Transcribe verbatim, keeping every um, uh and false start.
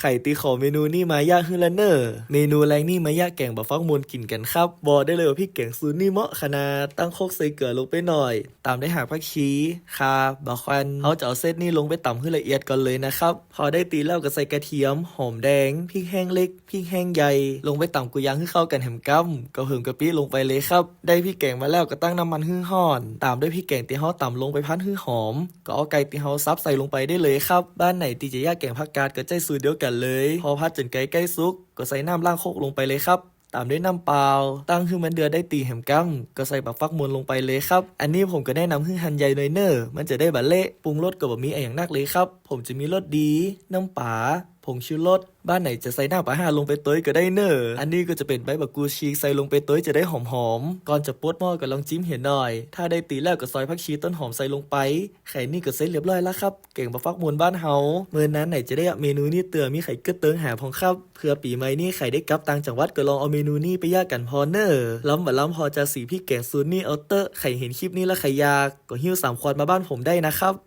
ไปตี้ขอเมนูนี้มาเยียะหื้อละเน่อ เมนูแรงนี้มาเยียะแก๋งบ่าฟักมวนกิ๋นกั๋นครับ บอกได้เลยว่าพริกแก๋งสูตรนี้เหมาะขนาด ตั้งครกใส่เกลือลงไปหน่อย ต๋ามด้วยหากผักชี ข่า บ่าแควน เฮาจะเอาเซตนี้ลงไปต๋ำหื้อละเอียดก่อนเลยนะครับ พอได้ตี้แล้วก็ใส่กระเทียม หอมแดง พริกแห้งเล็ก พริกแห้งใหญ่ ลงไปต๋ำกู้อย่างหื้อเข้ากั๋นแหมกำ ก็เผิ่มกะปิลงไปเลยครับ ได้พริกแก๋งมาแล้วก็ตั้งน้ำมันหื้อฮ้อน ต๋ามด้วยพริกแก๋งตี้เฮาต๋ำลงไปผัดหื้อหอม ก็เอาไก่ตี้เฮาสับใส่ลงไปได้เลยครับ บ้านไหนตี้จะเยียะแก๋งผักกาดก็ใจ๊สูตรเดียวกั๋นเลย พอผัดจ๋นไก่ใก้สุก ก็ใส่น้ำล้างครกลงไปเลยครับ ต๋ามด้วยน้ำเปล่า ตั้งหื้อมันเดือดได้ตี้แหมกำ ก็ใส่บ่าฟักมวนลงไปเลยครับ อันนี้ผมก็แนะนำหื้อหั่นใหญ่หน่อยเน่อ มันจะได้บ่าเละ ปรุงรสก็บ่มีอะหยังนักเลยครับ ผมจะมีรสดี น้ำปลา ผงชูรส บ้านไหนจะใส่น้ำปลาฮ้าลงไปตวยก็ได้เน่อ อันนี้ก็จะเป๋นใบบ่ากูดฉีกใส่ลงไปตวยจะได้หอมๆ ก่อนจะปดหม้อก็ลองจิ้มเหียหน่อย ถ้าได้ตี้แล้วก็ซอยผักชีต้นหอมใส่ลงไป แค่นี้ก็เสร็จเรียบร้อยแล้วครับ แก๋งบ่าฟักมวนบ้านเฮา เมินนานไหนจะได้เมนูนี้เตื้อ มีใค่กึ๊ดเติงหาพ่องครับ เผื่อปี๋ใหม่นี้ใค่ได้กลับต่างจังหวัดก็ลองเอาเมนูนี้ไปเยียะกั๋นพ่องเน่อ ล้ำบ่าล้ำพ่องจาสีพริกแก๋งสูตรนี้เอาเต๊อะ ใค่เห็นคลิปนี้แล้วใค่อยาก ก็หิ้วสามขวดมาบ้านผมได้นะครับ